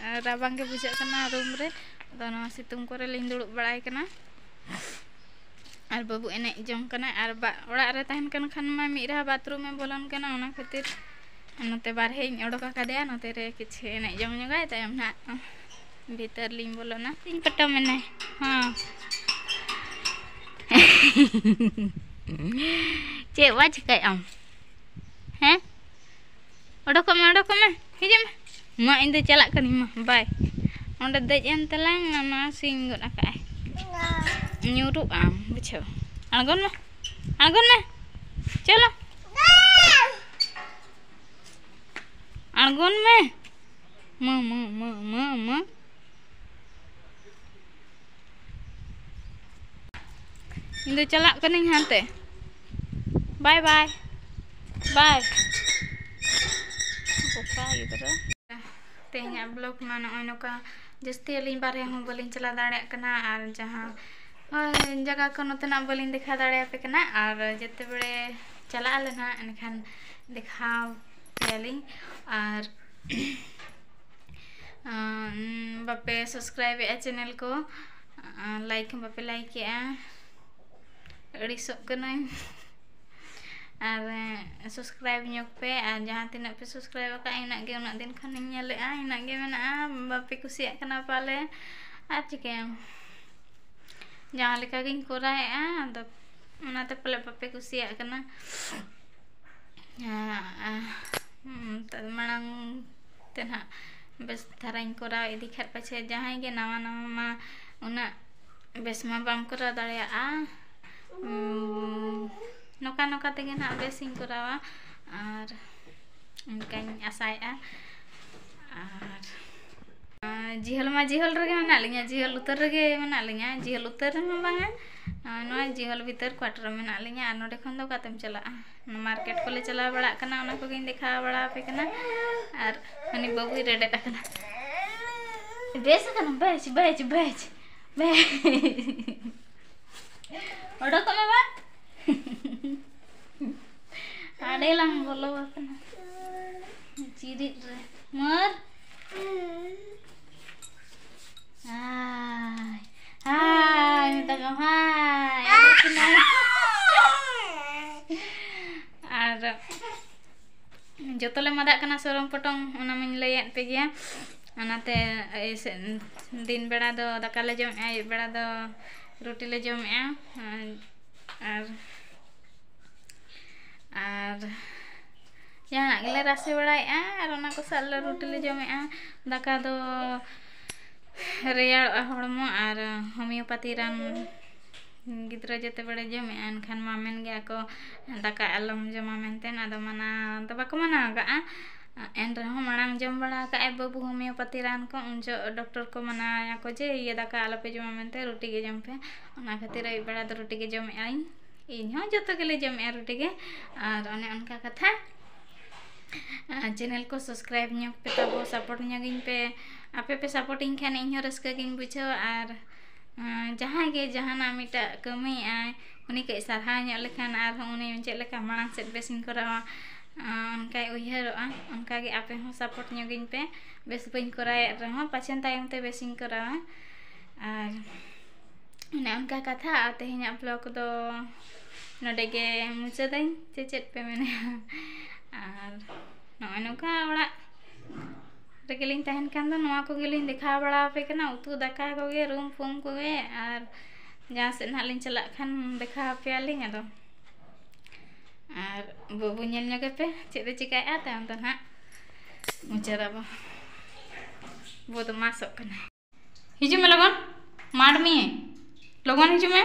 ᱨᱟᱵᱟᱝ ᱜᱮ ᱵᱩᱡᱷᱟᱹᱜ ᱠᱟᱱᱟ room ᱨᱮ᱾ ᱟᱫᱚ ᱱᱚᱣᱟ ᱥᱤᱛᱩᱝ ᱠᱚᱨᱮ ᱞᱤᱧ ᱫᱩᱲᱩᱵ ᱵᱟᱲᱟᱭ ᱠᱟᱱᱟ᱾ ᱟᱨ ᱵᱟᱹᱵᱩ ᱮᱱᱮᱡ ᱡᱚᱝ ᱠᱟᱱᱟᱭ, ᱟᱨ ᱵᱟ-, ᱚᱲᱟᱜ ᱨᱮ ᱛᱟᱦᱮᱱ ᱠᱟᱱ ᱠᱷᱟᱱ ᱢᱟ ᱢᱤᱫ ᱨᱟᱦᱟ bathroom ᱮ ᱵᱚᱞᱚᱱ ᱠᱟᱱᱟ, ᱚᱱᱟ ᱠᱷᱟᱹᱛᱤᱨ ᱱᱚᱛᱮ ᱵᱟᱨᱦᱮᱧ ᱚᱰᱚᱠ ᱟᱠᱟᱫᱮᱭᱟ, ᱱᱚᱛᱮ ᱨᱮ ᱠᱤᱪᱷᱩ ᱮᱱᱮᱡ ᱡᱚᱝ ᱧᱚᱜᱟᱭ, ᱛᱟᱭᱚᱢ ᱱᱟᱦᱟᱜ ᱵᱷᱤᱛᱟᱹᱨ ᱞᱤᱧ ᱵᱚᱞᱚᱱᱟ᱾ ᱤᱧ ᱯᱚᱴᱚᱢ ᱮᱱᱟᱭ᱾ ᱦᱚᱸ᱾ ᱪᱮᱫ ᱵᱟ ᱪᱤᱠᱟᱹᱭ ᱟᱢ? ᱦᱮᱸ? ᱚᱰᱚᱠᱚᱜ ᱢᱮ, ᱚᱰᱚᱠᱚᱜ ᱢᱮ, ᱦᱤᱡᱩᱜ ᱢᱮ᱾ ᱢᱟ, ᱤᱧ ᱫᱚ ᱪᱟᱞᱟᱜ ᱠᱟᱹᱱᱟᱹᱧ, ᱢᱟ, ᱵᱟᱭ᱾ ᱚᱸᱰᱮ ᱫᱮᱡ ᱮᱱ ᱛᱮᱞᱟᱝ ᱚᱱᱟ ᱥᱤᱧ ᱜᱚᱫ ᱟᱠᱟᱫᱼᱟᱭ᱾ ᱧᱩᱨᱩᱜ ᱟᱢ, ᱵᱩᱡᱷᱟᱹᱣ᱾ ᱟᱬᱜᱚᱱ ᱢᱮ, ᱟᱬᱜᱚᱱ ᱢᱮ, ᱪᱚᱞᱚ, ᱟᱬᱜᱚᱱ ᱢᱮ᱾ ᱢᱟ, ᱢᱟ, ᱢᱟ, ᱢᱟ, ᱢᱟ᱾ ᱤᱧ ᱫᱚ ᱪᱟᱞᱟᱜ ᱠᱟᱹᱱᱟᱹᱧ ᱦᱟᱱᱛᱮ᱾ ᱵᱟᱭ ᱵᱟᱭ, ᱵᱟᱭ᱾ ᱵᱚᱠᱟ ᱜᱤᱫᱽᱨᱟᱹ᱾ ᱛᱮᱦᱮᱧᱟᱜ vlog ᱢᱟ ᱱᱚᱜᱼᱚᱭ ᱱᱚᱝᱠᱟ᱾ ᱡᱟᱹᱥᱛᱤ ᱟᱹᱞᱤᱧ ᱵᱟᱨᱦᱮ ᱦᱚᱸ ᱵᱟᱹᱞᱤᱧ ᱪᱟᱞᱟᱣ ᱫᱟᱲᱮᱭᱟᱜ ᱠᱟᱱᱟ, ᱟᱨ ᱡᱟᱦᱟᱸ, ᱦᱳᱭ, ᱡᱟᱭᱜᱟ ᱠᱚ ᱱᱚᱛᱮᱱᱟᱜ ᱵᱟᱹᱞᱤᱧ ᱫᱮᱠᱷᱟᱣ ᱫᱟᱲᱮᱭᱟᱯᱮ ᱠᱟᱱᱟ᱾ ᱟᱨ ᱡᱮᱛᱮ ᱵᱮᱲᱮ ᱪᱟᱞᱟᱜ ᱟᱞᱮ ᱱᱟᱦᱟᱜ, ᱮᱱᱠᱷᱟᱱ ᱫᱮᱠᱷᱟᱣ ᱯᱮᱭᱟᱞᱤᱧ᱾ ᱟᱨ ᱟᱸ, ᱵᱟᱯᱮ subscribe ᱮᱫᱼᱟ channel ᱠᱚ, ᱟᱨ like ᱦᱚᱸ ᱵᱟᱯᱮ like ᱮᱫᱼᱟ, ᱟᱹᱲᱤᱥᱚᱜ ᱠᱟᱹᱱᱟᱹᱧ᱾ ᱟᱨ, ᱮᱸ, subscribe ᱧᱚᱜᱽ ᱯᱮ, ᱟᱨ ᱡᱟᱦᱟᱸ ᱛᱤᱱᱟᱹᱜ ᱯᱮ subscribe ᱟᱠᱟᱫᱼᱟ, ᱤᱱᱟᱹᱜ ᱜᱮ ᱩᱱᱟᱹᱜ ᱫᱤᱱ ᱠᱷᱚᱱᱤᱧ ᱧᱮᱞᱮᱫᱼᱟ, ᱤᱱᱟᱹᱜ ᱜᱮ ᱢᱮᱱᱟᱜᱼᱟ᱾ ᱵᱟᱯᱮ ᱠᱩᱥᱤᱭᱟᱜ ᱠᱟᱱᱟ ᱯᱟᱞᱮ, ᱟᱨ ᱪᱤᱠᱟᱹᱭᱟᱢ, ᱡᱟᱦᱟᱸ ᱞᱮᱠᱟ ᱜᱤᱧ ᱠᱚᱨᱟᱣᱮᱫᱼᱟ, ᱟᱫᱚ ᱚᱱᱟᱛᱮ ᱯᱟᱞᱮ ᱵᱟᱯᱮ ᱠᱩᱥᱤᱭᱟᱜ ᱠᱟᱱᱟ᱾ ᱟᱸ, ᱟᱸ, ᱦᱩᱸ, ᱛᱚ ᱢᱟᱲᱟᱝ ᱛᱮ ᱱᱟᱦᱟᱜ ᱵᱮᱥ ᱫᱷᱟᱨᱟᱧ ᱠᱚᱨᱟᱣ ᱤᱫᱤ ᱠᱷᱟᱱ, ᱯᱟᱪᱷᱮ ᱡᱟᱦᱟᱸᱭ ᱜᱮ ᱱᱟᱣᱟ ᱱᱟᱣᱟ ᱢᱟ ᱩᱱᱟᱹᱜ ᱵᱮᱥ ᱢᱟ ᱵᱟᱢ ᱠᱚᱨᱟᱣ ᱫᱟᱲᱮᱭᱟᱜᱼᱟ᱾ ᱩᱸ, ᱱᱚᱝᱠᱟ ᱱᱚᱝᱠᱟ ᱛᱮᱜᱮ ᱱᱟᱦᱟᱜ ᱵᱮᱥᱤᱧ ᱠᱚᱨᱟᱣᱟ, ᱟᱨ ᱚᱱᱠᱟᱧ ᱟᱥᱟᱭᱮᱫᱼᱟ᱾ ᱟᱨ, ᱟᱨ ᱡᱤᱦᱚᱞ ᱢᱟ ᱡᱤᱦᱚᱞ ᱨᱮᱜᱮ ᱢᱮᱱᱟᱜ ᱞᱤᱧᱟ, ᱡᱤᱦᱚᱞ ᱩᱛᱟᱹᱨ ᱨᱮᱜᱮ ᱢᱮᱱᱟᱜ ᱞᱤᱧᱟ, ᱡᱤᱦᱚᱞ ᱩᱛᱟᱹᱨ ᱨᱮᱢᱟ ᱵᱟᱝᱟ, ᱱᱚᱣᱟ ᱡᱤᱦᱚᱞ ᱵᱷᱤᱛᱟᱹᱨ quarter ᱨᱮ ᱢᱮᱱᱟᱜ ᱞᱤᱧᱟ᱾ ᱟᱨ ᱱᱚᱰᱮ ᱠᱷᱚᱱ ᱫᱚ ᱚᱠᱟᱛᱮᱢ ᱪᱟᱞᱟᱜᱼᱟ? ᱢᱟᱨᱠᱮᱴ ᱠᱚᱞᱮ ᱪᱟᱞᱟᱣ ᱵᱟᱲᱟᱜ ᱠᱟᱱᱟ, ᱚᱱᱟ ᱠᱚᱜᱮᱧ ᱫᱮᱠᱷᱟᱣ ᱵᱟᱲᱟ ᱟᱯᱮ ᱠᱟᱱᱟ᱾ ᱟᱨ ᱦᱟᱹᱱᱤ ᱵᱟᱹᱵᱩᱭ ᱨᱮᱰᱮᱫ ᱟᱠᱟᱱᱟ᱾ ᱵᱮᱥ ᱟᱠᱟᱱᱟ, ᱵᱮᱥ, ᱵᱮᱥ, ᱵᱮᱥ, ᱵᱮᱥ᱾ ᱚᱰᱚᱠᱚᱜ ᱢᱮ ᱵᱟ᱾ ᱟᱹᱰᱤ ᱞᱟᱝ ᱵᱚᱞᱚ ᱟᱠᱟᱱᱟ ᱪᱤᱨᱤᱫ ᱨᱮ᱾ ᱢᱟᱹᱨ᱾ ᱦᱟᱭ, ᱦᱟᱭ, ᱢᱮᱛᱟ ᱠᱚᱢ, ᱦᱟᱭ, ᱟᱹᱰᱤ ᱪᱮᱦᱨᱟ᱾ ᱟᱨ ᱡᱚᱛᱚ ᱞᱮ ᱢᱟᱫᱟᱜ ᱠᱟᱱᱟ ᱥᱚᱨᱚᱢ ᱯᱚᱴᱚᱢ, ᱚᱱᱟ ᱢᱟᱧ ᱞᱟᱹᱭᱟᱫ ᱯᱮ ᱜᱮᱭᱟ᱾ ᱚᱱᱟᱛᱮ ᱮᱭ ᱥᱮ-, ᱫᱤᱱ ᱵᱮᱲᱟ ᱫᱚ ᱫᱟᱠᱟ ᱞᱮ ᱡᱚᱢᱮᱜᱼᱟ, ᱟᱹᱭᱩᱵ ᱵᱮᱲᱟ ᱫᱚ ᱨᱩᱴᱤ ᱞᱮ ᱡᱚᱢᱮᱜᱼᱟ᱾ ᱟᱨ, ᱟᱨ ᱡᱟᱦᱟᱱᱟᱜ ᱜᱮᱞᱮ ᱨᱟᱥᱮ ᱵᱟᱲᱟᱭᱮᱫᱼᱟ ᱟᱨ ᱚᱱᱟ ᱠᱚ ᱥᱟᱶ ᱞᱮ ᱨᱩᱴᱤ ᱞᱮ ᱡᱚᱢᱮᱫᱼᱟ᱾ ᱫᱟᱠᱟ ᱫᱚ ᱨᱮᱭᱟᱲᱚᱜᱼᱟ ᱦᱚᱲᱢᱚ, ᱟᱨ ᱦᱳᱢᱤᱭᱳᱯᱟᱛᱤ ᱨᱟᱱ ᱜᱤᱫᱽᱨᱟᱹ ᱡᱮᱛᱮ ᱵᱮᱲᱮ ᱡᱚᱢᱮᱫᱼᱟ, ᱮᱱᱠᱷᱟᱱ ᱢᱟ ᱢᱮᱱ ᱜᱮᱭᱟ ᱠᱚ ᱫᱟᱠᱟ ᱟᱞᱚᱢ ᱡᱚᱢᱟ ᱢᱮᱱᱛᱮ᱾ ᱟᱫᱚ ᱢᱟᱱᱟ ᱫᱚ ᱵᱟᱠᱚ ᱢᱟᱱᱟ ᱟᱠᱟᱫᱼᱟ, ᱮᱱ ᱨᱮᱦᱚᱸ ᱢᱟᱲᱟᱝ ᱡᱚᱢ ᱵᱟᱲᱟ ᱟᱠᱟᱫᱼᱟᱭ ᱵᱟᱹᱵᱩ ᱦᱳᱢᱤᱭᱳᱯᱟᱛᱤ ᱨᱟᱱ ᱠᱚ, ᱩᱱ ᱡᱚᱦᱚᱜ ᱰᱚᱠᱴᱚᱨ ᱠᱚ ᱢᱟᱱᱟᱭᱟᱠᱚ ᱡᱮ ᱤᱭᱟᱹ ᱫᱟᱠᱟ ᱟᱞᱚᱯᱮ ᱡᱚᱢᱟ ᱢᱮᱱᱛᱮ, ᱨᱩᱴᱤ ᱜᱮ ᱡᱚᱢ ᱯᱮ᱾ ᱚᱱᱟ ᱠᱷᱟᱹᱛᱤᱨ ᱟᱹᱭᱩᱵ ᱵᱮᱲᱟ ᱫᱚ ᱨᱩᱴᱤ ᱜᱮ ᱡᱚᱢᱮᱫᱼᱟᱹᱧ᱾ ᱤᱧ ᱦᱚᱸ ᱡᱚᱛᱚ ᱜᱮᱞᱮ ᱡᱚᱢᱮᱫᱼᱟ ᱨᱩᱴᱤ ᱜᱮ᱾ ᱟᱨ ᱚᱱᱮ ᱚᱱᱠᱟ ᱠᱟᱛᱷᱟ, ᱟᱨ channel ᱠᱚ subscribe ᱧᱚᱜ ᱯᱮ ᱛᱟᱵᱚ, support ᱧᱚᱜᱤᱧ ᱯᱮ᱾ ᱟᱯᱮ ᱯᱮ supportᱤᱧ ᱠᱷᱟᱱ ᱤᱧ ᱦᱚᱸ ᱨᱟᱹᱥᱠᱟᱹ ᱜᱤᱧ ᱵᱩᱡᱷᱟᱹᱣᱟ᱾ ᱟᱨ ᱟᱸ, ᱡᱟᱦᱟᱸᱭ ᱜᱮ ᱡᱟᱦᱟᱱᱟᱜ ᱢᱤᱫᱴᱟᱜ ᱠᱟᱹᱢᱤᱭᱮᱫᱼᱟᱭ, ᱩᱱᱤ ᱠᱟᱹᱡ ᱥᱟᱨᱦᱟᱣ ᱧᱚᱜ ᱞᱮᱠᱷᱟᱱ ᱟᱨᱦᱚᱸ ᱩᱱᱤ ᱪᱮᱫ ᱞᱮᱠᱟ ᱢᱟᱲᱟᱝ ᱥᱮᱫ ᱵᱮᱥᱤᱧ ᱠᱚᱨᱟᱣᱟ, ᱟᱸ, ᱚᱱᱠᱟᱭ ᱩᱭᱦᱟᱹᱨᱚᱜᱼᱟ᱾ ᱚᱱᱠᱟᱜᱮ ᱟᱯᱮ ᱦᱚᱸ support ᱧᱚᱜᱤᱧ ᱯᱮ, ᱵᱮᱥ ᱵᱟᱹᱧ ᱠᱚᱨᱟᱣᱮᱫ ᱨᱮᱦᱚᱸ ᱯᱟᱪᱷᱮᱱ ᱛᱟᱭᱚᱢ ᱛᱮ ᱵᱮᱥᱤᱧ ᱠᱚᱨᱟᱣᱟ᱾ ᱟᱨ ᱚᱱᱮ ᱚᱱᱠᱟ ᱠᱟᱛᱷᱟ, ᱟᱨ ᱛᱮᱦᱮᱧᱟᱜ vlog ᱫᱚ ᱱᱚᱰᱮ ᱜᱮ ᱢᱩᱪᱟᱹᱫᱟᱹᱧ, ᱥᱮ ᱪᱮᱫ ᱯᱮ ᱢᱮᱱᱟ? ᱟᱨ ᱱᱚᱜᱼᱚᱭ ᱱᱚᱝᱠᱟ ᱚᱲᱟᱜ ᱨᱮᱜᱮᱞᱤᱧ ᱛᱟᱦᱮᱱ ᱠᱷᱟᱱ ᱫᱚ ᱱᱚᱣᱟ ᱠᱚᱜᱮᱞᱤᱧ ᱫᱮᱠᱷᱟᱣ ᱵᱟᱲᱟ ᱟᱯᱮ ᱠᱟᱱᱟ, ᱩᱛᱩ ᱫᱟᱠᱟ ᱠᱚᱜᱮ, ᱨᱩᱢ ᱯᱷᱩᱢ ᱠᱚᱜᱮ, ᱟᱨ ᱡᱟᱦᱟᱸ ᱥᱮᱫ ᱱᱟᱦᱟᱜ ᱞᱤᱧ ᱪᱟᱞᱟᱜ ᱠᱷᱟᱱ ᱫᱮᱠᱷᱟᱣ ᱟᱯᱮᱭᱟᱞᱤᱧ᱾ ᱟᱫᱚ ᱟᱨ ᱵᱟᱹᱵᱩ ᱧᱮᱞ ᱧᱚᱜᱮ ᱯᱮ ᱪᱮᱫ ᱮ ᱪᱤᱠᱟᱹᱭᱮᱫᱼᱟ, ᱛᱟᱭᱚᱢ ᱫᱚ ᱱᱟᱦᱟᱜ ᱢᱩᱪᱟᱹᱫ ᱟᱵᱚ᱾ ᱵᱚᱫᱢᱟᱥᱚᱜ ᱠᱟᱱᱟᱭ᱾ ᱦᱤᱡᱩᱜ ᱢᱮ ᱞᱚᱜᱚᱱ, ᱢᱟᱰ ᱢᱮ, ᱞᱚᱜᱚᱱ ᱦᱤᱡᱩᱜ ᱢᱮ᱾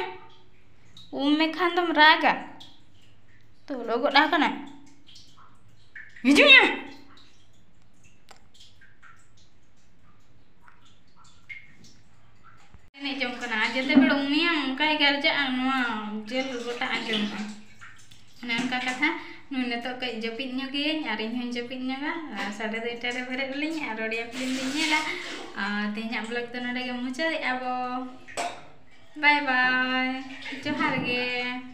ᱩᱢ ᱢᱮ ᱠᱷᱟᱱ ᱫᱚᱢ ᱨᱟᱜᱟ, ᱛᱚ ᱞᱚᱜᱚᱫ ᱟᱠᱟᱱᱟ᱾ ᱦᱤᱡᱩᱜ ᱢᱮ᱾ ᱮᱱᱮᱡ ᱡᱚᱝ ᱠᱟᱱᱟ, ᱟᱨ ᱡᱮᱛᱮ ᱵᱮᱲ ᱩᱢᱤᱭᱟᱢ ᱚᱱᱠᱟᱭ ᱜᱟᱨᱡᱟᱜᱼᱟ, ᱱᱚᱣᱟ ᱡᱮᱞ ᱜᱚᱴᱟ ᱟᱸᱡᱚᱢᱚᱜᱼᱟ᱾ ᱚᱱᱮ ᱚᱱᱠᱟ ᱠᱟᱛᱷᱟ, ᱱᱩᱭ ᱱᱤᱛᱚᱜ ᱠᱟᱹᱡ ᱡᱟᱹᱯᱤᱫ ᱧᱚᱜᱮᱭᱟᱹᱧ ᱟᱨ ᱤᱧ ᱦᱚᱸᱧ ᱡᱟᱹᱯᱤᱫ ᱧᱚᱜᱟ᱾ ᱟᱨ ᱥᱟᱲᱮ ᱫᱩᱭᱴᱟ ᱨᱮ ᱵᱮᱨᱮᱫ ᱟᱹᱞᱤᱧ ᱟᱨ ᱨᱚᱲᱤᱭᱟ ᱯᱷᱤᱞᱢ ᱞᱤᱧ ᱧᱮᱞᱟ᱾ ᱟᱨ ᱛᱮᱦᱮᱧᱟᱜ vlog ᱫᱚ ᱱᱚᱰᱮ ᱜᱮ ᱢᱩᱪᱟᱹᱫᱮᱜᱼᱟ ᱵᱚ᱾ Bye bye, ᱡᱚᱦᱟᱨ ᱜᱮ᱾